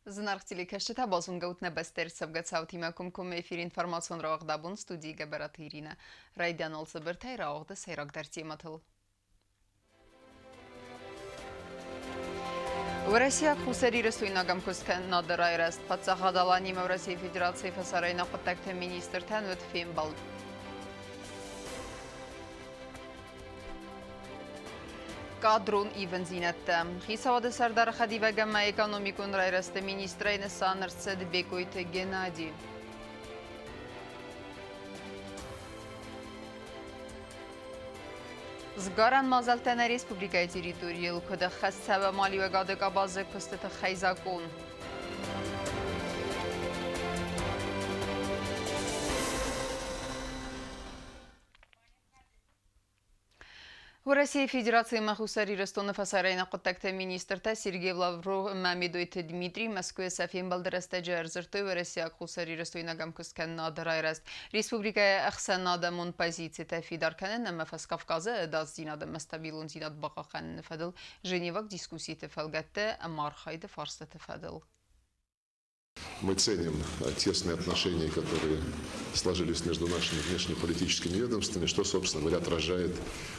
Зынаргъ телекӕсджытӕ, базонгӕ ут нӕ бӕстӕ ӕрцӕугӕ цаутимӕ комкоммӕ эфиры информацион рауагъд абон студийы Гӕбӕраты Иринӕ. Райдианыл цыбыртӕй рауагъды сӕйрагдӕр темӕтыл. Уӕрӕсейаг хуссарирыстойнаг ӕмкуысткӕнынады райрӕзт паддзахад Аланимӕ Уӕрӕсейы Федерацийы фӕсарӕйнаг хъуыддӕгты министртӕн уыд фембӕлд. Кадрон ивындзинӕдтӕ. Хицауады сӕрдары хӕдивӕг ӕмӕ экономикон райрӕзты министрӕй нысан ӕрцыд Бекъойты Геннадий. Сгарӕн мадзӕлттӕ нӕ республикӕйы территорийыл куыд ӕххӕст цӕуы амалиуӕгады къабазы куысты тыххӕй закъон. Уӕрӕсейы Федерацийы ӕмӕ Хуссар Ирыстоны фӕсарӕйнаг хъуыддӕгты министртӕ Сергей Лавров ӕмӕ Медойты Дмитрий Мӕскуыйы сӕ фембӕлды рӕстӕджы ӕрдзырдтой уӕрӕсейаг-хуссарирыстойнаг ӕмкуысткӕнынады райрӕзт, республикӕйы ӕхсӕнадӕмон позицитӕ фидар кӕнын ӕмӕ Фӕскавказы ӕдасдзинад ӕмӕ стабилондзинад бахъахъхъӕныны фӕдыл Женеваг дискусситы фӕлгӕтты ӕмархайды фарстыты фӕдыл. Мы ценим тесные отношения, которые сложились между нашими внешнеполитическими ведомствами, что, собственно говоря, отражает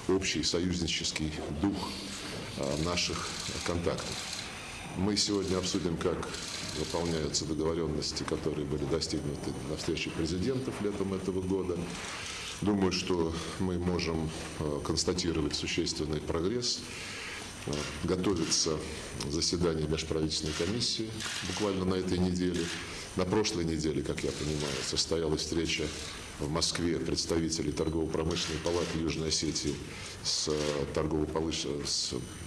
общий союзнический дух наших контактов. Мы сегодня обсудим, как выполняются договоренности, которые были достигнуты на встрече президентов летом этого года. Думаю, что мы можем констатировать существенный прогресс. Готовится заседание межправительственной комиссии буквально на этой неделе. На прошлой неделе, как я понимаю, состоялась встреча в Москве представителей Торгово-промышленной палаты Южной Осетии с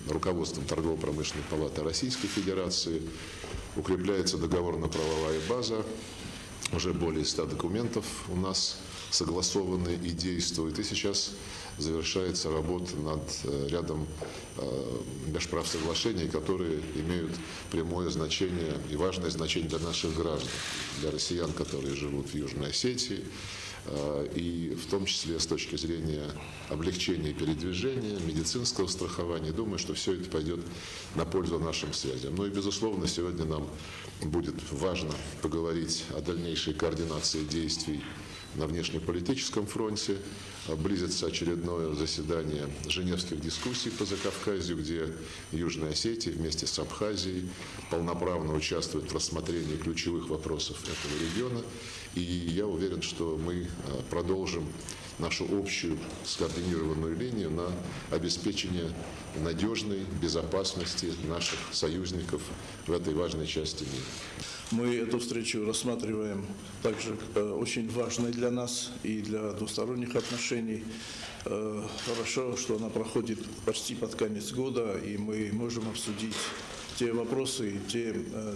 руководством Торгово-промышленной палаты Российской Федерации. Укрепляется договорно-правовая база. Уже более 100 документов у нас согласованы и действуют. И сейчас завершается работа над рядом межправсоглашений, которые имеют прямое значение и важное значение для наших граждан, для россиян, которые живут в Южной Осетии, и в том числе с точки зрения облегчения передвижения, медицинского страхования. Думаю, что все это пойдет на пользу нашим связям. Ну и, безусловно, сегодня нам будет важно поговорить о дальнейшей координации действий на внешнеполитическом фронте. Близится очередное заседание Женевских дискуссий по Закавказью, где Южная Осетия вместе с Абхазией полноправно участвует в рассмотрении ключевых вопросов этого региона. И я уверен, что мы продолжим нашу общую скоординированную линию на обеспечение надежной безопасности наших союзников в этой важной части мира. Мы эту встречу рассматриваем также очень важной для нас и для двусторонних отношений. Хорошо, что она проходит почти под конец года, и мы можем обсудить те вопросы и те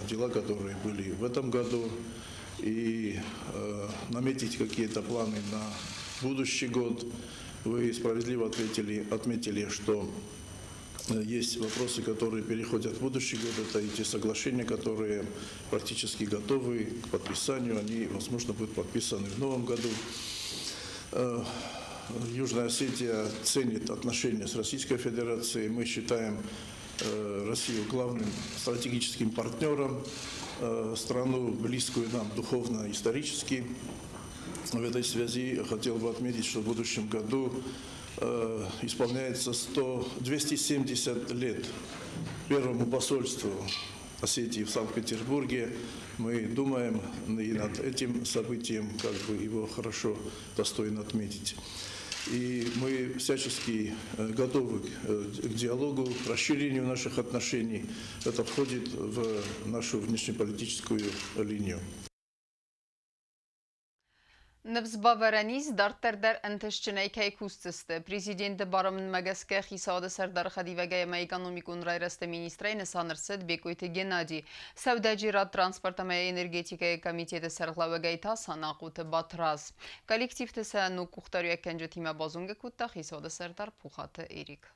дела, которые были в этом году, и наметить какие-то планы на будущий год. Вы справедливо отметили, что есть вопросы, которые переходят в будущий год. Это и те соглашения, которые практически готовы к подписанию. Они, возможно, будут подписаны в новом году. Южная Осетия ценит отношения с Российской Федерацией. Мы считаем Россию главным стратегическим партнером, страну, близкую нам духовно, исторически. В этой связи хотел бы отметить, что в будущем году исполняется 270 лет первому посольству Осетии в Санкт-Петербурге. Мы думаем и над этим событием, как бы его хорошо, достойно отметить. И мы всячески готовы к диалогу, к расширению наших отношений. Это входит в нашу внешнеполитическую линию. Ныфс бавӕрӕн ис, дарддӕр дӕр ӕнтыстджынӕй кӕй кусдзысты. Президенты барамындмӕ гӕсгӕ хицауады сӕрдары хӕдивӕгӕй ӕмӕ экономикон райрӕзты министрӕй нысан ӕрцыд Бекъойты Геннадий. Сӕудӕджерад, транспорт ӕмӕ энергетикӕйы комитеты сӕргълӕууӕгӕй та Санахъоты Батрадз. Коллективты сӕ ног къухдариуӕггӕнджытимӕ базонгӕ кодта хицауады сӕрдар Пухаты Эрик.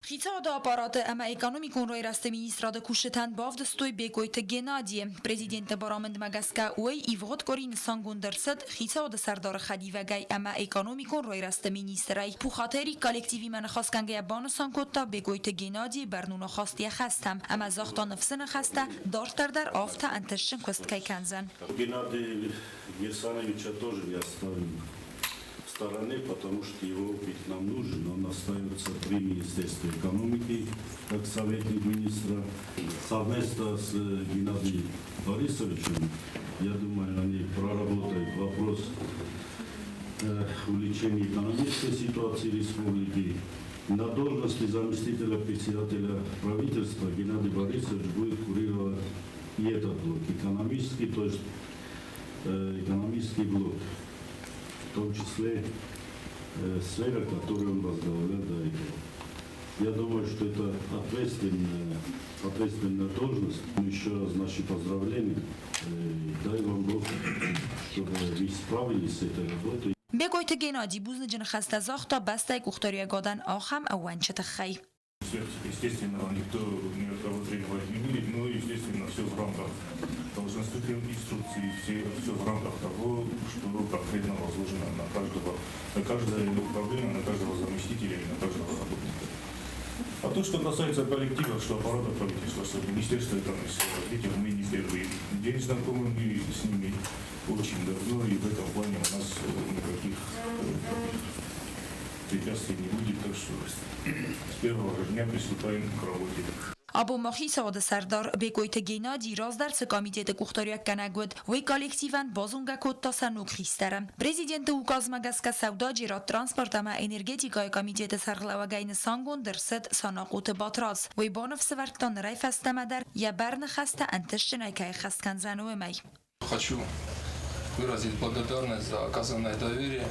Хицауады аппараты ӕмӕ экономикон райрӕзты министрады кусджытӕн бавдыстой Бекъойты Геннадийы. Президенты барамындмӕ гӕсгӕ уый ивгъуыд къуыри нысангонд ӕрцыд хицауады сӕрдары хӕдивӕгӕй ӕмӕ экономикон райрӕзты министрӕй. Пухаты Эрик коллективимӕ ныхасгӕнгӕйӕ банысан кодта Бекъойты Геннадийы бӕрнон ахаст йӕ хӕстӕм ӕмӕ загъта ныфсы ныхӕстӕ, дарддӕр дӕр афтӕ ӕнтыстджын куыст кӕй кӕндзӕн. Геннадий Герсановича тоже не оставим в стороне, потому что его опыт нам нужен. Он остается при Министерстве экономики, как советник министра. Совместно с Геннадием Борисовичем, я думаю, они проработают вопрос улучшения экономической ситуации республики. На должности заместителя председателя правительства Геннадий Борисович будет курировать и этот блок, экономический, то есть экономический блок, в том числе сфера, которую он возглавлял до этого. Я думаю, что это ответственная должность. Еще раз наши поздравления. Дай вам Бог, чтобы вы справились с этой работой. Бекъойты Геннадий бузныджы ныхӕстӕ загъта бӕстӕйы къухдариуӕгадӕн ахӕм ӕууӕнчы тыххӕй. Естественно, никто ни от кого требовать не будет, но, естественно, все в рамках должностных инструкций, все в рамках того, что конкретно возложено на каждого, на каждое управление, на каждого заместителя и на каждого работника. А то, что касается коллектива, что аппарата правительства, что Министерства экономического развития, мы не первый день знакомы, мы с ними очень давно, и в этом плане у нас никаких препятствий не будет, так что с первого же дня приступаем к работе. Абон ма хицауады сӕрдар Бекъойты Геннадий раздӕр цы комитеты къухдариуӕггӕнӕг уыд, уый коллективӕн базонгӕ кодта сӕ ног хистӕры. Президенты указмӕ гӕсгӕ сӕудӕджерад, транспорт ӕмӕ энергетикӕйы комитеты сӕргълӕууӕгӕй нысангонд ӕрцыд Санахъоты Батрадз. Уый баныфсӕвӕрдта нырӕй фӕстӕмӕ дӕр йӕ бӕрны хӕстӕ ӕнтыстджынӕй кӕй ӕххӕст кӕндзӕн, уымӕй. Хочу выразить благодарность за оказанное доверие.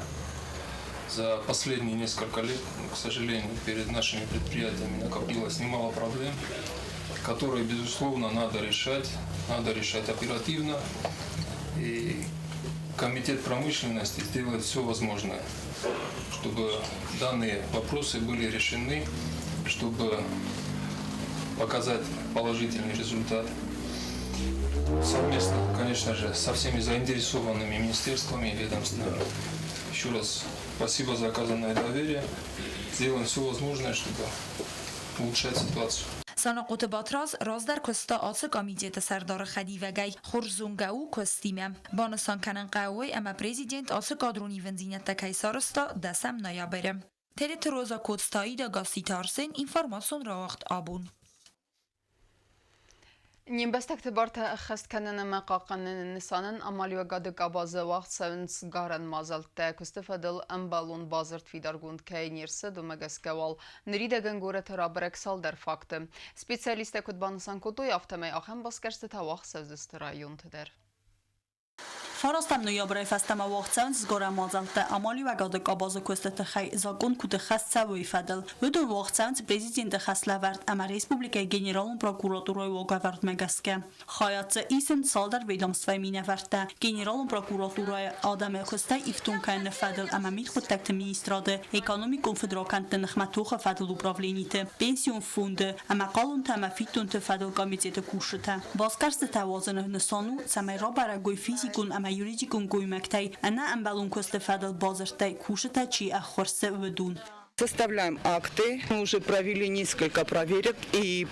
За последние несколько лет, к сожалению, перед нашими предприятиями накопилось немало проблем, которые, безусловно, надо решать оперативно. И Комитет промышленности сделает все возможное, чтобы данные вопросы были решены, чтобы показать положительный результат. Совместно, конечно же, со всеми заинтересованными министерствами и ведомствами. Еще раз спасибо за оказанное доверие. Сделаем все возможное, чтобы улучшать ситуацию. Санахъоты Батрадз раздӕр куыста ацы комитеты сӕрдары хӕдивӕгӕй, хорз зонгӕ у куыстимӕ. Банысан кӕнын хъӕуы уый, ӕмӕ президент ацы кадрон ивындзинӕдтӕ кӕй сарӕзта дӕсӕм ноябры. Тедеты Роза Коцты Аида, Гасситы Арсен, информацион рауагъд Абон. Не мбӕстӕгты бартӕ ӕххӕст кӕнын ӕмӕ хъахъхъӕныны нысанӕн амалиуӕгады къабазы уагъд цӕуынц сгарӕн мадзӕлттӕ. Куысты фӕдыл ӕмбӕлон бадзырд фидаргонд кӕй не рцыд, уымӕ гӕсгӕ уал ныридӕгӕн горӕты рабӕрӕг цалдӕр факты. Специалисттӕ куыд банысан кодтой, афтӕмӕй ахӕм басгӕрстытӕ уагъд цӕудзысты районты дӕр. Фарастӕм ноябрӕй фӕстӕмӕ уагъд цӕуынц сгарӕн мадзӕлттӕ амалиуӕгады къабазы куысты тыххӕй закъон куыд ӕххӕст цӕуы, уый фӕдыл. Уыдон уагъд цӕуынц президенты хӕслӕвӕрд ӕмӕ республикӕйы генералон прокуратурӕйы уагӕвӕрдмӕ гӕсгӕ. Хайад дзы исынц цалдӕр ведомствӕйы минӕвӕрттӕ, генералон прокуратурӕйы адӕмы куыстӕй ифтонг кӕныны фӕдыл ӕмӕ мидхъуыддӕгты министрады, экономикон фыдракӕндты ныхмӕ тохы фӕдыл управлениты, пенсион фонды ӕмӕ хъалонтӕ ӕмӕ фиддонты фӕдыл комитеты кусджытӕ. Басгӕрстытӕ уадзыны нысан у, цӕмӕй рабӕрӕг уой физикон ӕмӕ юридикон гоймӕгтӕй ӕнӕ ӕмбӕлон куысты фӕдыл бадзырдтӕй кусджытӕ чи ӕххуырсы, уыдон. Составляем акты. Мы уже провели несколько проверок, и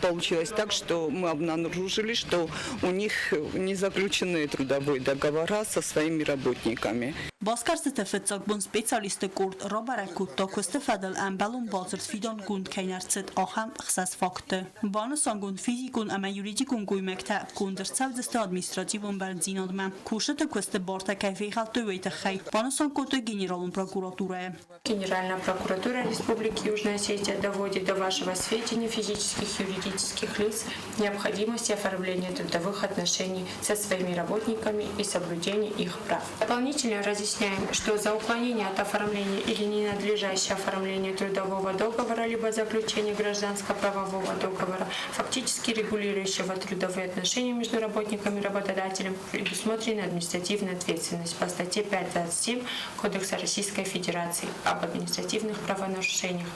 получилось так, что мы обнаружили, что у них не заключены трудовые договора со своими работниками. Басгӕрстыты фыццаг бон специалистты къорд рабӕрӕг кодта куысты фӕдыл ӕмбӕлон бадзырд фидаргонд кӕй не рцыд, ахӕм ӕхсӕз факты. Банысангонд физикон ӕмӕ юридикон гоймӕгтӕ конд ӕрцӕудзысты административон бӕрндзинадмӕ, кусджыты куысты бартӕ кӕй фехӕлдтой, уый тыххӕй, банысан кодтой генералон прокуратурӕйы. Генеральная прокуратура Республики Южная Осетия доводит до вашего сведения физических и юридических лиц необходимости оформления трудовых отношений со своими работниками и соблюдения их прав. Дополнительно разъяснительные Разъясняем, что за уклонение от оформления или ненадлежащее оформление трудового договора либо заключение гражданско-правового договора, фактически регулирующего трудовые отношения между работником и работодателем, предусмотрена административная ответственность по статье 5.27 Кодекса Российской Федерации об административных правонарушениях,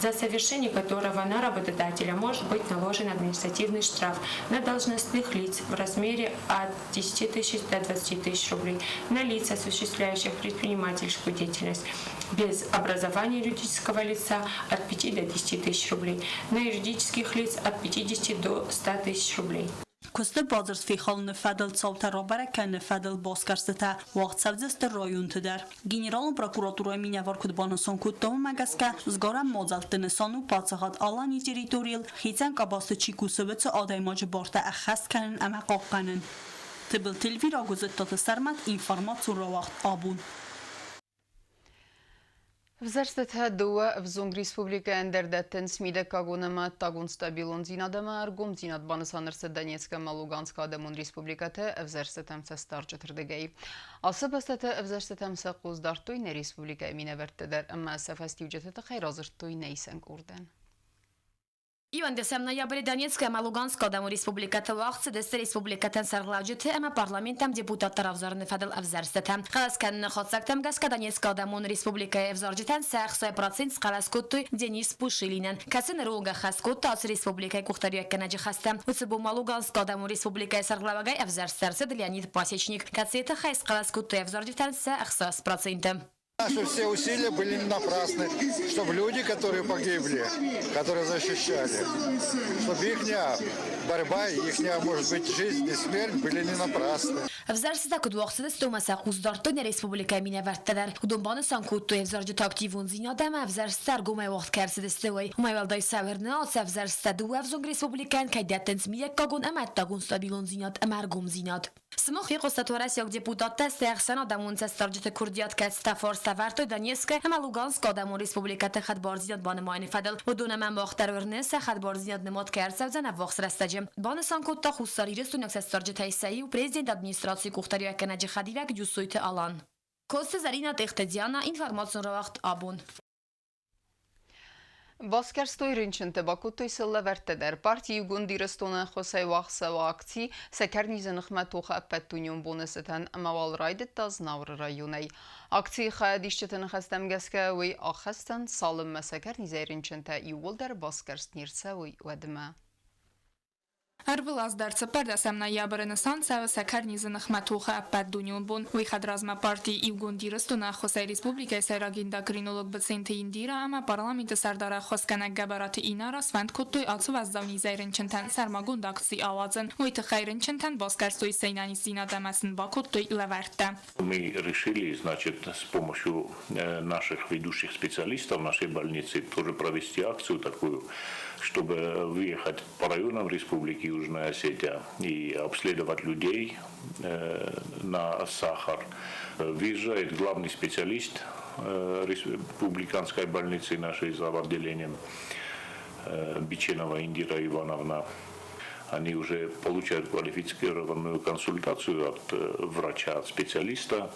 за совершение которого на работодателя может быть наложен административный штраф на должностных лиц в размере от 10 тысяч до 20 тысяч рублей, на лиц, осуществляющих предпринимательскую деятельность без образования юридического лица от 5 до 10 тысяч рублей, на юридических лиц от 50 до 100 тысяч рублей. Куысты бадзырд фехалыны фӕдыл цаутӕ рабӕрӕг кӕныны фӕдыл басгӕрстытӕ уагъд цӕудзысты районты дӕр. Генералон прокуратурӕйы минӕвар куыд банысан кодта, уымӕ гӕсгӕ сгарӕн мадзӕлтты нысан у паддзахад Аланийы территорийыл хицӕн къабӕзты чи кусы, уыцы адӕймаджы бартӕ ӕххӕст кӕнын ӕмӕ хъахъхъӕнын. Тыбылты Эльвира Гуызыдтаты Сӕрмӕт информацион рауагъд Абон. Ӕвзӕрстытӕ дыууӕ ӕвзонг республикӕйӕн дӕр дӕттынц мидӕггагон ӕмӕ ӕддагон стабилондзинад ӕмӕ ӕргомдзинад, банысан ӕрцыд Донецк ӕмӕ Луганскы адӕмон республикӕты ӕвзӕрстытӕм цӕстдарджыты рдыгӕй. Ацы бӕстӕты ӕвзӕрстытӕм сӕ хъус дардтой нӕ республикӕйы минӕвӕрттӕ дӕр ӕмӕ сӕ фӕстиуджыты тыххӕй радзырдтой нӕ исӕн къордӕн. 11 ноябры Донецкы ӕмӕ Луганскы адӕмон республикӕты уагъд цыдысты республикӕтӕн сӕргълӕуджыты ӕмӕ парламенттӕм депутатты равзарыны фӕдыл ӕвзӕрстытӕ. Хъӕлӕс кӕныны хатдзӕгтӕм гӕсгӕ Донецкы адӕмон республикӕйы ӕвзарджытӕн сӕ 60% схъӕлӕс кодтой Денис Пушилинӕн, кӕцы ныры онг ӕххӕст кодта ацы республикӕйы къухдариуӕггӕнӕджы хӕстӕ. Уыцы бон ма Луганскы адӕмон республикӕйы сӕргълӕууӕгӕй ӕвзӕрст ӕрцыд Леонид Пасечник, кӕцыйы тыххӕй схъӕлӕс кодтой ӕвзарджытӕн сӕ 60%. Наши все усилия были не напрасны, чтобы люди, которые погибли, которые защищали, чтобы их борьба, их, может быть, жизнь и смерть были не напрасны. Ӕвзӕрстытӕ куыд уагъд цыдысты, уымӕ сӕ хъус дардтой нӕ республикӕйы минӕвӕрттӕ дӕр. Уыдон банысан кодтой, ӕвзарджыты активондзинад ӕмӕ ӕвзӕрстытӕ ӕргомӕй уагъд кӕй ӕрцыдысты, уый. Уымӕй уӕлдай сӕвӕрыны ацы ӕвзӕрстытӕ дыууӕ ӕвзонг республикӕйӕн кӕй дӕттынц мидӕггагон ӕмӕ ӕддагон стабилондзинад ӕмӕ ӕргомдзинад. Сымах фехъуыстат уӕрӕсейаг депутаттӕ се ӕхсӕнадӕмон цӕстдарджыты куырдиат, кӕцытӕ фарст ӕвӕрдтой Донецкы ӕмӕ Луганскы адӕмон республикӕты хӕдбардзинад банымайыны фӕдыл. Уыдон ӕмӕ мах дӕр уырны, сӕ хӕдбардзинад нымад кӕй ӕрцӕудзӕн ӕввахс рӕстӕджы. Банысан кодта Хуссар Ирыстойнаг цӕстдарджытӕй сӕ иу, президенты администрацийы къухдариуӕггӕнӕджы хӕдивӕг Джуссойты Алан. Коцты Зӕринӕ, Тъехты Диана, информацион рауагъд Абон. Басгӕрстой рынчынты, бакодтой сыл лӕвӕрттӕ дӕр. Парти Иугонд Ирыстоны ӕххуысӕй уагъд цӕуы акци Сӕкӕрнизы ныхмӕ тохы ӕппӕтдунеон боны цытӕн ӕмӕ уал райдыдта Знауыры районӕй. Акцийы хайадисджыты ныхӕстӕм гӕсгӕ уый аххӕсдзӕн, цалынмӕ сӕкӕрнизӕй рынчынтӕ иууылдӕр басгӕрст не рцӕуой, уӕдмӕ. Ӕрвылаз дӕр цыппӕрдӕсӕм ноябры нысан цӕуы сӕкӕрнизы ныхмӕ тохы ӕппӕтдунеон бон. Уый хӕдразмӕ парти Иугонд Ирыстоны ӕххуысӕй республикӕйы сӕйраг эндокринолог Быценты Индира ӕмӕ парламенты сӕрдар ӕххуысгӕнӕг Гӕбӕраты Инара сфӕнд кодтой ацы уӕззау низӕй рынчынтӕн сӕрмагонд акци ауадзын. Уый тыххӕй рынчынтӕн басгӕрстой сӕ ӕнӕниздзинад ӕмӕ сын бакодтой лӕвӕрттӕ. Мы решили, значит, с помощью наших ведущих специалистов нашей больницы тоже провести акцию такую, чтобы выехать по районам Республики Южная Осетия и обследовать людей на сахар. Выезжает главный специалист республиканской больницы нашей зав. Отделением Биченова Индира Ивановна. Они уже получают квалифицированную консультацию от врача, от специалиста,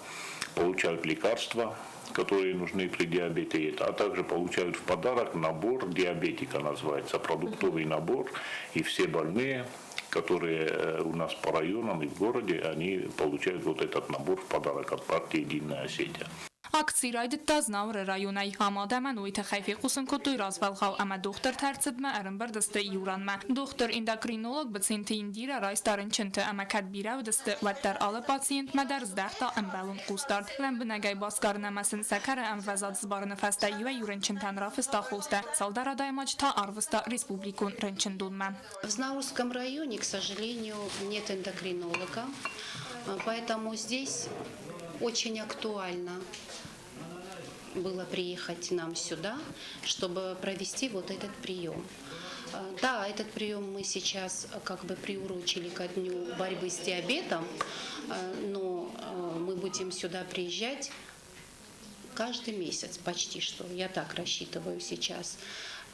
получают лекарства, которые нужны при диабете, а также получают в подарок набор диабетика, называется, продуктовый набор, и все больные, которые у нас по районам и в городе, они получают вот этот набор в подарок от партии «Единая Осетия». Акци райдыдта Знауыры районӕй. Ам адӕмӕн уый тыххӕй фехъусын кодтой развӕлгъау ӕмӕ дохтырты ӕрцыдмӕ ӕрӕмбырд сты иу ранмӕ. Дохтыр-эндокринолог Быценты Индирӕ райста рынчынты ӕмӕ кӕд бирӕ уыдысты, уӕддӕр алы пациентмӕ дӕр здӕхта ӕмбӕлон хъусдард. Лӕмбынӕгӕй басгарын ӕмӕ сын сӕкӕры ӕмвӕзад сбарыны фӕстӕ иуӕй-иу рынчынтӕн рафыста хостӕ, цалдӕр адӕймаджы та арвыста республикон рынчындонмӕ. В Знаурском районе, к сожалению, нет эндокринолога, поэтому здесь очень актуально было приехать нам сюда, чтобы провести вот этот прием. Да, этот прием мы сейчас как бы приурочили ко дню борьбы с диабетом, но мы будем сюда приезжать каждый месяц почти что, я так рассчитываю сейчас.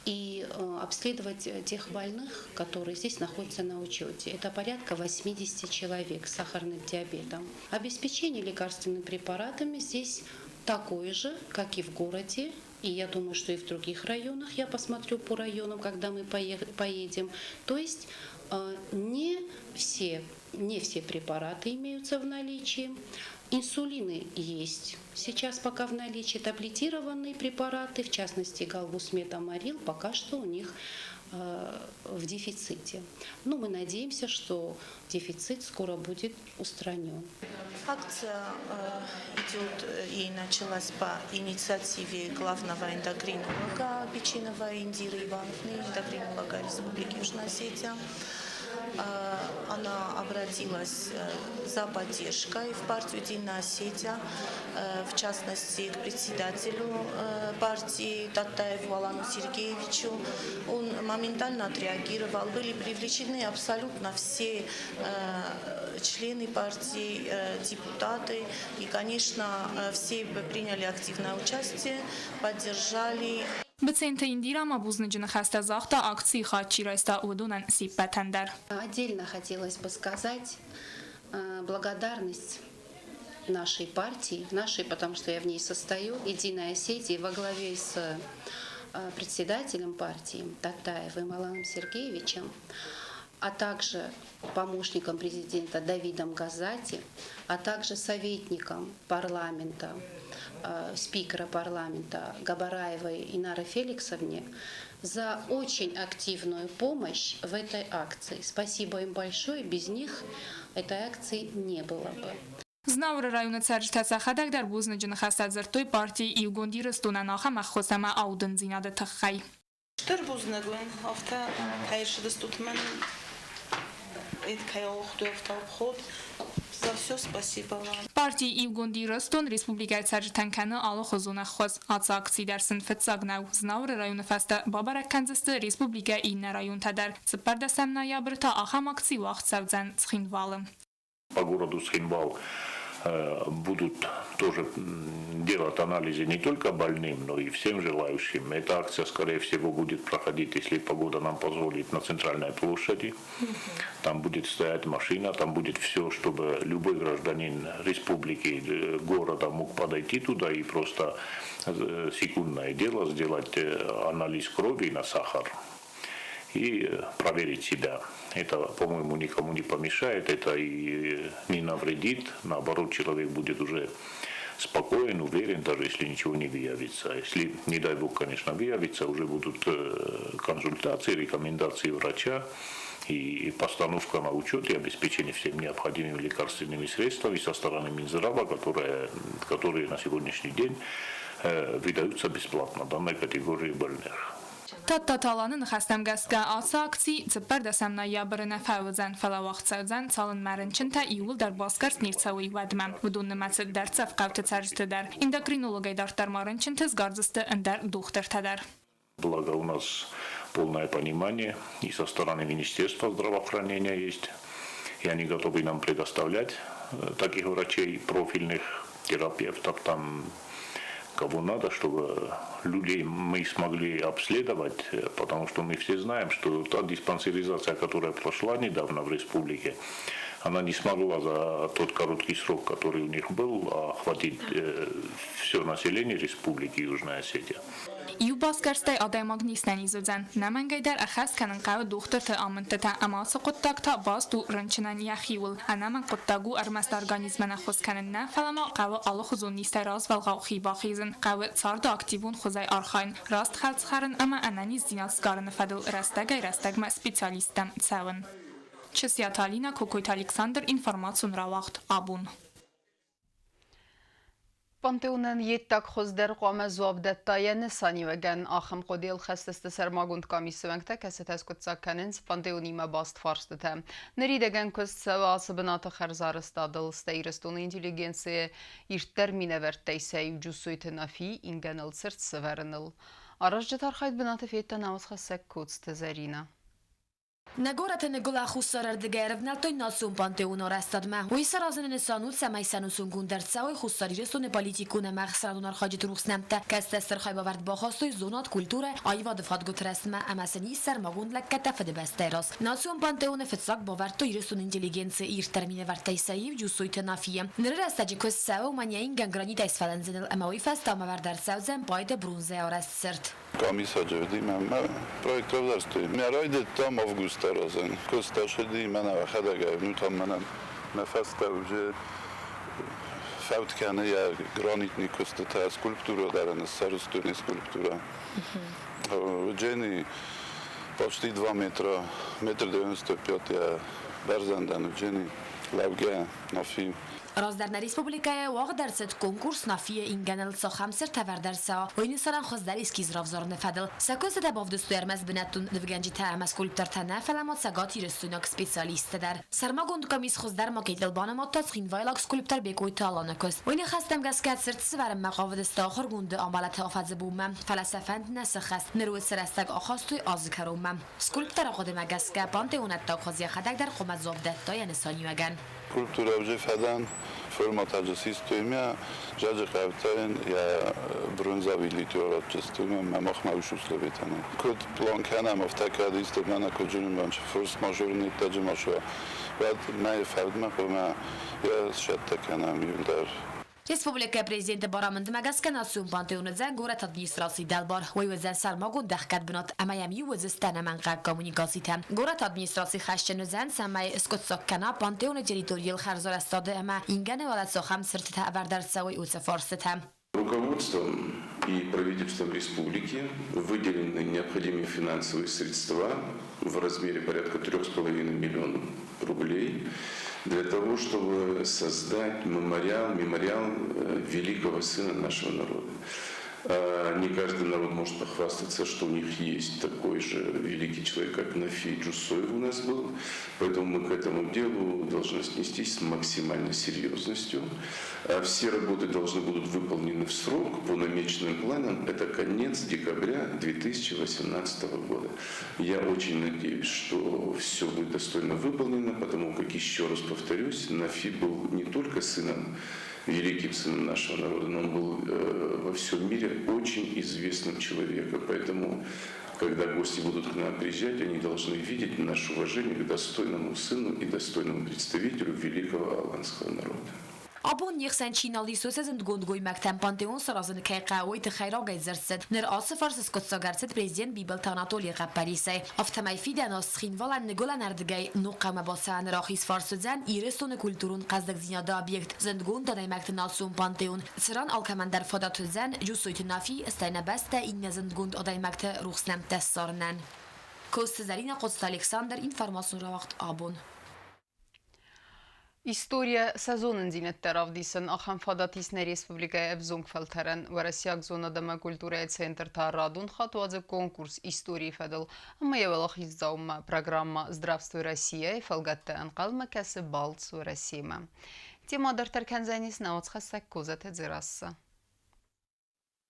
И обследовать тех больных, которые здесь находятся на учете. Это порядка 80 человек с сахарным диабетом. Обеспечение лекарственными препаратами здесь такое же, как и в городе. И я думаю, что и в других районах, я посмотрю по районам, когда мы поедем. То есть не все препараты имеются в наличии. Инсулины есть сейчас пока в наличии. Таблетированные препараты, в частности Галбусмет, Амарил, пока что у них в дефиците. Но мы надеемся, что дефицит скоро будет устранен. Акция идет и началась по инициативе главного эндокринолога Печенова Индиры Ивановны, эндокринолога Республики Южная Осетия. Она обратилась за поддержкой в партию «Единая Осетия», в частности, к председателю партии Таттаеву Алану Сергеевичу. Он моментально отреагировал. Были привлечены абсолютно все члены партии, депутаты. И, конечно, все приняли активное участие, поддержали. Быценты Индира ма бузныджы ныхӕстӕ загъта акцийы хайад чи райста, уыдонӕн се ппӕтӕн дӕр. Отдельно хотелось бы сказать благодарность нашей партии, нашей, потому что я в ней состою, «Единая Осетия», во главе с председателем партии Таттаевым Аланом Сергеевичем, а также помощником президента Давидом Газзати, а также советником парламента, спикера парламента Габараевой Инары Феликсовне за очень активную помощь в этой акции. Спасибо им большое, без них этой акции не было бы. Знауыры районы цӕрджытӕ сӕхӕдӕг дӕр бузныджы ныхӕстӕ дзырдтой парти Иугонд Ирыстонӕн ахӕм ӕххуыс ӕмӕ аудындзинады тыххӕй. Стыр бузныг уын, афтӕ кӕй ӕрцыдыстут мӕн, кӕй ауагътой афтӕ обход. За все спасибо вам. Парти Иугонд Ирыстон республикӕйы цӕрджытӕн кӕны алыхуызон ӕххуыс. Ацы акци дӕр сын фыццаг нӕу. Знауыры районы фӕстӕ бабӕрӕг кӕндзысты республикӕйы иннӕ районтӕ дӕр. 14 ноябры та ахӕм акци уагъд цӕудзӕн Цхинвалы. По городу Цхинвал будут тоже делать анализы не только больным, но и всем желающим. Эта акция, скорее всего, будет проходить, если погода нам позволит, на центральной площади. Там будет стоять машина, там будет все, чтобы любой гражданин республики, города мог подойти туда и просто секундное дело сделать анализ крови на сахар и проверить себя. Это, по-моему, никому не помешает, это и не навредит. Наоборот, человек будет уже спокоен, уверен, даже если ничего не выявится. Если, не дай бог, конечно, выявится, уже будут консультации, рекомендации врача и постановка на учет и обеспечение всеми необходимыми лекарственными средствами со стороны Минздрава, которые на сегодняшний день выдаются бесплатно данной категории больных. Тадтаты Аланы ныхӕстӕм гӕсгӕ ацы акци 14 ноябры нӕ фӕуыдзӕн, фӕлӕ уагъд цӕудзӕн, цалынмӕ рынчынтӕ иууылдӕр басгӕрст не рцӕуой, уӕдмӕ. Уыдон нымӕцы дӕрддзӕф хъӕуты цӕрджыты дӕр. Эндокринологӕй дарддӕр ма рынчынты сгардзысты ӕндӕр дохтыртӕ дӕр. Благо у нас полное понимание и со стороны Министерства здравоохранения есть, и они готовы нам предоставлять таких врачей, профильных терапевтов, там, кого надо, чтобы людей мы смогли обследовать, потому что мы все знаем, что та диспансеризация, которая прошла недавно в республике, она не смогла за тот короткий срок, который у них был, охватить все население Республики Южная Осетия. Иу басгӕрстӕй адӕймаг не снӕниз уыдзӕн. Ӕнӕмӕнгӕй дӕр ӕххӕст кӕнын хъӕуы дохтырты амындтытӕ ӕмӕ ацы хъуыддаг та баст у рынчынӕн йӕхиуыл. Ӕнӕмӕнг хъуыддаг у ӕрмӕст организмӕн ӕххуыс кӕнын нӕ, фӕлӕ ма хъӕуы алыхуызон низтӕй развӕлгъау хи бахизын, хъӕуы царды активон хуызӕй архайын, раст хӕлц хӕрын ӕмӕ ӕнӕниздзинад сгарыны фӕдыл рӕстӕгӕй-рӕстӕгмӕ специалисттӕм цӕуын. Чысиаты Алинӕ, Кокойты Александр, информацион рауагъд «Абон». Пантеонӕн йе ддаг хуыз дӕр хъуамӕ дзуапп дӕтта йӕ нысаниуӕгӕн. Ахӕм хъуыдыйыл хӕст сты сӕрмагонд къамисы уӕнгтӕ, кӕцытӕ скъуыддзаг кӕнынц пантеонимӕ баст фарстытӕ. Ныридӕгӕн куыст цӕуы ацы бынаты хӕрзарӕзтадыл. Стӕй Ирыстоны интеллигенцийы ирддӕр минӕвӕрттӕй сӕ иу Джусойты Нафи ингӕныл цырт сӕвӕрыныл. Аразджыты архайд бынаты федта науӕдзхӕссӕг Коцты Зӕринӕ. Нӕ горӕты ныгуылӕн хуссарӕрдыгӕй ӕрӕвнӕлдтой национ пантеоны арӕзтадмӕ. Уый саразыны нысан у, цӕмӕй сӕнусонгонд ӕрцӕуой Хуссар Ирыстоны политикон ӕмӕ ӕхсӕнадон архайджыты рухс нӕмттӕ, кӕцытӕ стыр хайбавӕрд бахастой зонад, культурӕ, аивады фадгуыты рӕзтмӕ ӕмӕ сын ис сӕрмагонд лӕггӕдтӕ Фыдыбӕстӕйы раз. Национ пантеоны фыццаг бавӕрдтой Ирыстоны интеллигенцийы ирддӕр минӕвӕрттӕй сӕ иу Джусойты Нафийы. Ныры рӕстӕджы куыст цӕуы уымӕн йӕ ингӕн гранитӕй сфӕлындзыныл ӕмӕ уый фӕстӕ уымӕ ӕвӕрд ӕрцӕудзӕн поэты бронзӕйӕ арӕзт цырт. Къамисӕджы уыди мӕ проект равзӕрстой. Мӕ райдыдтам августы аразын. Куыст ацыди мӕнӕ ӕхӕдӕг ну там мӕнӕ мӕ фӕстӕ уже фӕуд кӕны йӕ гранитный куыстытӕ, скульптура дӕр ын сарӕзтой скульптура. Джени почти 2 метра, метр 95 йӕ бӕрзӕндӕн Джени лӕугӕ Нафи. Раздӕр нӕ республикӕйы уагъд ӕрцыд конкурс Нафийы ингӕныл цахӕм цырт ӕвӕрд ӕрцӕуа, уый нысанӕн хуыздӕр эскиз равзарыны фӕдыл. Сӕ куыстытӕ бавдыстой ӕрмӕст бынӕттон нывгӕнджытӕ ӕмӕ скульптортӕ нӕ, фӕлӕ ма цӕгатирыстойнаг специалисттӕ дӕр. Сӕрмагонд къамис хуыздӕр макетыл банымадта цхинвайлаг скульптор Бекъойты Аланы куыст. Уый ныхӕстӕм гӕсгӕ цырт сӕвӕрынмӕ хъавыдысты ахуыргонды амӕлӕты афӕдзы бонмӕ, фӕлӕ сӕ фӕнд нӕ сыххӕст. Ныр уыцы рӕстӕг ахастой азы кӕронмӕ. Скульпторы хъуыдымӕ гӕсгӕ, пантеон ӕддаг хуыз йӕхӕдӕг дӕр хъуамӕ дзуапп дӕтта йӕ нысаниуӕгӕн. Скульптурӕ уже фӕдӕн, форматаджы систой мӕ, зӕджы хъӕвтӕн йӕ бронзовый литеорадчествоймӕ мӕ махмӕ уыш условитӕ нӕй. Куыд план кӕнӕм, афтӕ кӕд исты мӕнӕ куыд зынымбанчы форс-мажоры ниттӕджы ма суа, уӕд мӕйы фӕудмӕ хъуамӕ йӕ сцӕттӕ кӕнӕм иуылдӕр. Республикӕйы президенты барамындмӕ гӕсгӕ национ пантеоны уыдзӕн горӕты администрацийы дӕлбар. Уый уыдзӕн сӕрмагонд ӕхгӕд бынат ӕмӕ йӕм иу уыдзысты ӕнӕмӕнгхъӕуӕг коммуникацитӕ. Горӕты администрацийы хӕсджын уыдзӕн, цӕмӕй скъуыддзаг кӕна пантеоны территорийыл хӕрзарӕзтады ӕмӕ ингӕны уӕлӕ цахӕм цыртытӕ ӕвӕрд ӕрцӕуой, уыцы фарстытӕ. Руководством и правительством республики выделены необходимые финансовые средства в размере порядка 3,5 миллионов рублей для того, чтобы создать мемориал, мемориал великого сына нашего народа. Не каждый народ может похвастаться, что у них есть такой же великий человек, как Нафи Джусоев у нас был. Поэтому мы к этому делу должны отнестись с максимальной серьезностью. Все работы должны будут выполнены в срок по намеченным планам. Это конец декабря 2018 года. Я очень надеюсь, что все будет достойно выполнено, потому как, еще раз повторюсь, Нафи был не только сыном, великим сыном нашего народа, но он был во всем мире очень известным человеком. Поэтому, когда гости будут к нам приезжать, они должны видеть наше уважение к достойному сыну и достойному представителю великого аланского народа. Абон не хсӕн чи нал ис, уыцы зындгонд гоймӕгтӕн пантеон саразыны кӕй хъӕуы, уый тыххӕй рагӕй дзырд цыд. Ныр ацы фарс скъуыддзаг ӕрцыд президент Бибылты Анатолийы хъӕппӕрисӕй. Афтӕмӕй фидӕн аз Цхинвалӕн ныгуылӕнӕрдыгӕй ног хъӕумӕ бацӕуӕны рахиз фарс уыдзӕн Ирыстоны культурон хъӕздыгдзинады объект, зындгонд адӕймӕгты национ пантеон, цыран алкӕмӕн дӕр фадат уыдзӕн Джусойты Нафи, стӕй нӕ бӕстӕ иннӕ зындгонд адӕймӕгты рухс нӕмттӕ ссарынӕн. Коцты Зӕринӕ, Коцты Александр, информацион рауагъд абон. Историйӕ сӕ зонындзинӕдтӕ равдисын ахӕм фадат ис нӕ республикӕйы ӕвзонг фӕлтӕрӕн. Уӕрӕсейаг зонад ӕмӕ культурӕйы центр та радон хатт уадзы конкурс историйы фӕдыл ӕмӕ йӕ уӕлахиздзаумӕ программӕ «Здравствуй, Россия»-йы фӕлгӕтты ӕнхъӕлмӕ кӕсы балц Уӕрӕсемӕ. Темӕ дарддӕр кӕндзӕнис нӕ уацхӕссӕг Козаты Дзерассӕ.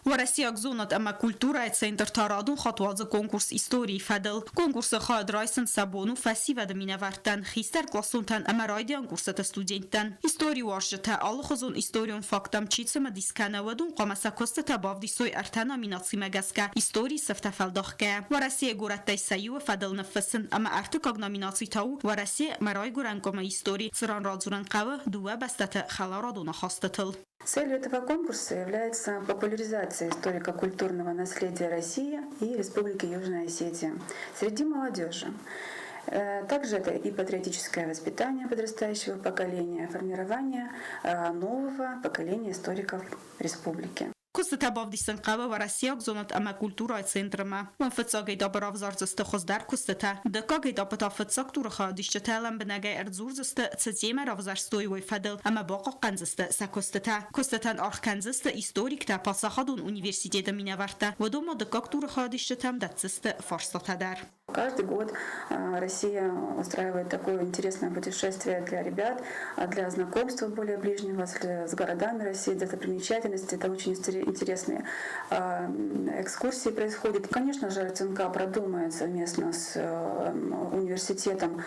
Уӕрӕсейаг зонад ӕмӕ культурӕйы центр та радон хатт уадзы конкурс историйы фӕдыл. Конкурсы хайад райсын сӕ бон у фӕсивӕды минӕвӕрттӕн, хистӕркъласонтӕн ӕмӕ райдиан курсыты студенттӕн. Историуарзджытӕ алыхуызон историон факттӕм чи цымыдис кӕны, уыдон хъуамӕ сӕ куыстытӕ бавдисой ӕртӕ номинацимӕ гӕсгӕ историйы сыфтӕ фӕлдахгӕйӕ. Уӕрӕсейы горӕттӕй сӕ иуы фӕдыл ныффыссын ӕмӕ ӕртыккаг номинаци та у Уӕрӕсе мӕ райгуырӕн къуымы истори, цыран радзурын хъӕуы дыууӕ бӕстӕты хӕларадон ахастытыл. Целью этого конкурса является популяризация историко-культурного наследия России и Республики Южная Осетия среди молодежи. Также это и патриотическое воспитание подрастающего поколения, формирование нового поколения историков республики. Куыстытӕ бавдисын хъӕуы Уӕрӕсейаг зонад ӕмӕ культурӕйы центрмӕ. Уым фыццаг этапы равзардзысты хуыздӕр куыстытӕ, дыккаг этапы та фыццаг туры хайадисджытӕ лӕмбынӕгӕй ӕрдзурдзысты, цы темӕ равзӕрстой, уый фӕдыл ӕмӕ бахъахъхъӕндзысты сӕ куыстытӕ. Куыстытӕн аргъ кӕндзысты историктӕ, паддзахадон университеты минӕвӕрттӕ. Уыдон ма дыккаг туры хайадисджытӕм дӕтдзысты фарстатӕ дӕр. Каждый год Россия устраивает такое интересное путешествие для ребят, для знакомства более ближнего с городами России, достопримечательности. Это очень интересные экскурсии происходят. Конечно же, РЦНК продумает совместно с университетом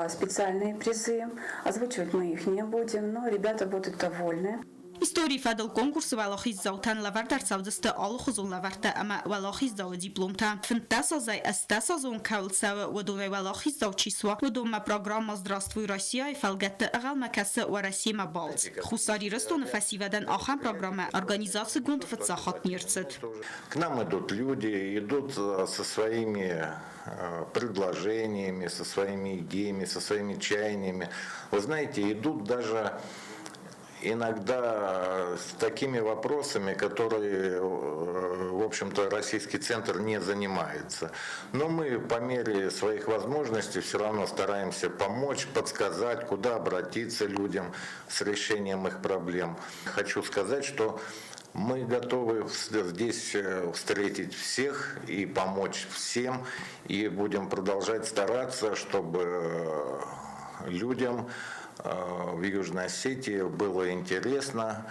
специальные призы. Озвучивать мы их не будем, но ребята будут довольны. Историйы фӕдыл конкурсы уӕлахиздзаутӕн лӕвӕрд ӕрцӕудзысты алыхуызон лӕвӕрттӕ ӕмӕ уӕлахиздзауы дипломтӕ. 15 азӕй 18 азы онг кӕуыл цӕуы, уыдонӕй уӕлахиздзау чи суа, уыдонмӕ программӕ «Здравствуй, Россия»-йы фӕлгӕтты ӕгъӕлмӕ кӕсы Уӕрӕсемӕ балц. Хуссар Ирыстоны фӕсивӕдӕн ахӕм программӕ организацигонд фыццаг хатт не рцыд. К нам идут люди, идут со своими предложениями, со своими идеями, со своими чаяниями. Вы знаете, идут даже иногда с такими вопросами, которые, в общем-то, российский центр не занимается. Но мы по мере своих возможностей все равно стараемся помочь, подсказать, куда обратиться людям с решением их проблем. Хочу сказать, что мы готовы здесь встретить всех и помочь всем, и будем продолжать стараться, чтобы людям в Южной Осетии было интересно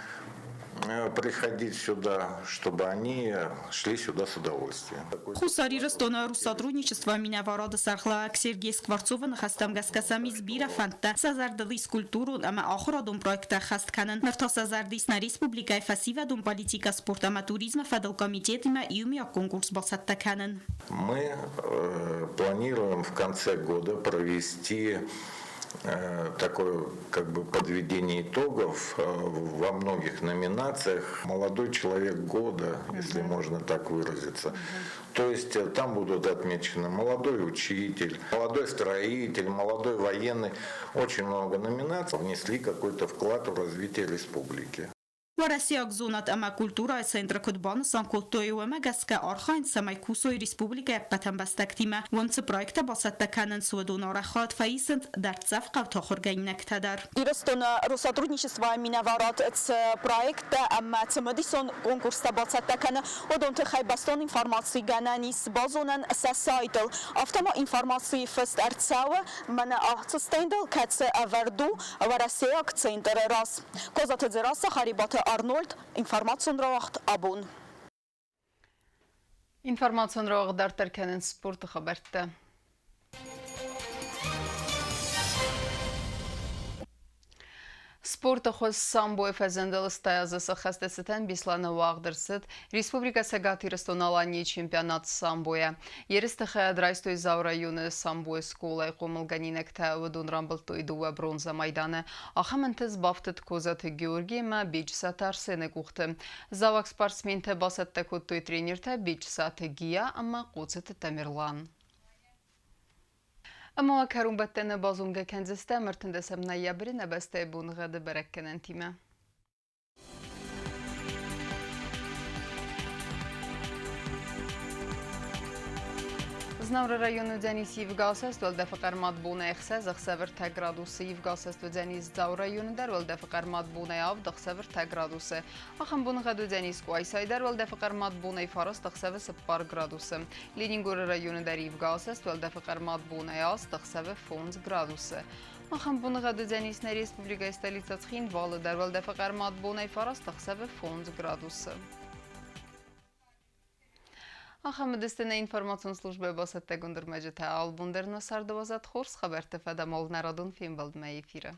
приходить сюда, чтобы они шли сюда с удовольствием. Хуссар Ирыстоны Россотрудничество минӕварады сӕргълӕууӕг Сергей Скворцовы ныхӕстӕм гӕсгӕ сӕм ис бирӕ фӕндтӕ, сӕ зӕрдыл ис культурон ӕмӕ ахуырадон проекттӕ ӕххӕст кӕнын. Ныр та сӕ зӕрды ис нӕ республикӕйы фӕсивӕдон политикӕ, спорт ӕмӕ туризмы фӕдыл комитетимӕ иумиаг конкурс бацӕттӕ кӕнын. Мы планируем в конце года провести такое как бы подведение итогов во многих номинациях «Молодой человек года», если можно так выразиться. То есть там будут отмечены молодой учитель, молодой строитель, молодой военный. Очень много номинаций внесли какой-то вклад в развитие республики. Уӕрӕсейаг зонад ӕмӕ культурӕйы центры куыд банысан кодтой, уымӕ гӕсгӕ архайынц, цӕмӕй кусой республикӕйы ӕппӕт ӕмбӕстӕгтимӕ. Уым цы проекттӕ бацӕттӕ кӕнынц, уыдон арӕх хатт фӕисынц дӕрддзӕф хъӕуты ахуыргӕнинӕгтӕ дӕр. Ирыстоны Россотрудничествойы минӕварад цы проекттӕ ӕмӕ цымыдисон конкурстӕ бацӕттӕ кӕны, уыдон тыххӕй бӕстон информаци гӕнӕн ис базонӕн сӕ сайтыл. Афтӕ ма информацийы фыст ӕрцӕуы мӕнӕ ацы стендыл, кӕцы ӕвӕрд у Уӕрӕсейаг центры раз. Козаты Дзерассӕ, Харебаты Арнольд, информацион рауагъд «Абон». Информацион рауагъд дарддӕр кӕнынц спорты хабӕрттӕ. Спорты хуыз самбойы фӕзындыл стайазы сыххӕсты цытӕн Беслӕны уагъд ӕрцыд Республикӕ Цӕгат Ирыстон-Аланийы чемпионат самбойӕ. Ерысты хайад райстой Дзауы районы самбойы скъолайы хъомылгӕнинӕгтӕ, уыдон рамбылдтой дыууӕ бронзӕ майданы. Ахӕм ӕнтыст бафтыд Козаты Георгий ӕмӕ Беджысаты Арсены къухты. Дзауаг спортсментӕ бацӕттӕ кодтой тренертӕ Беджысаты Гия ӕмӕ Хъоцыты Тамерлан. Ӕмӕ кӕронбӕттӕны базонгӕ кӕндзыстӕм 13 ноябры нӕ бӕстӕйы боныгъӕды бӕрӕггӕнӕнтимӕ. Знауыры районы уыдзӕнис ивгӕсӕст, уӕлдӕфы хъӕрмад бонӕй 6, ӕхсӕвы 3 градусы. Ивгӕсӕст уыдзӕнис Дзауы районы дӕр, уӕлдӕфы хъӕрмад бонӕй 7, ӕхсӕвы 3 градусы. Ахӕм боныгъӕд уыдзӕнис Къуайсайы дӕр, уӕлдӕфы хъӕрмад бонӕй 9, ӕхсӕвы 4 градусы. Ленингоры районы дӕр ивгӕсӕст, уӕлдӕфы хъӕрмад бонӕй 8, ӕхсӕвы 5 градусы. Ахӕм боныгъӕд уыдзӕнис нӕ республикӕйы столицӕ Цхинвалы дӕр, уӕлдӕфы хъӕрмад бонӕй 9, ӕхсӕвы 5 градусы. Ахӕм уыдысты нӕ информацион службӕйы бацӕттӕгонд ӕрмӕджытӕ. Албон дӕр нӕ царды уадзӕд хорз хабӕртты фӕдӕмол нӕ радон фембӕлдмӕ эфиры.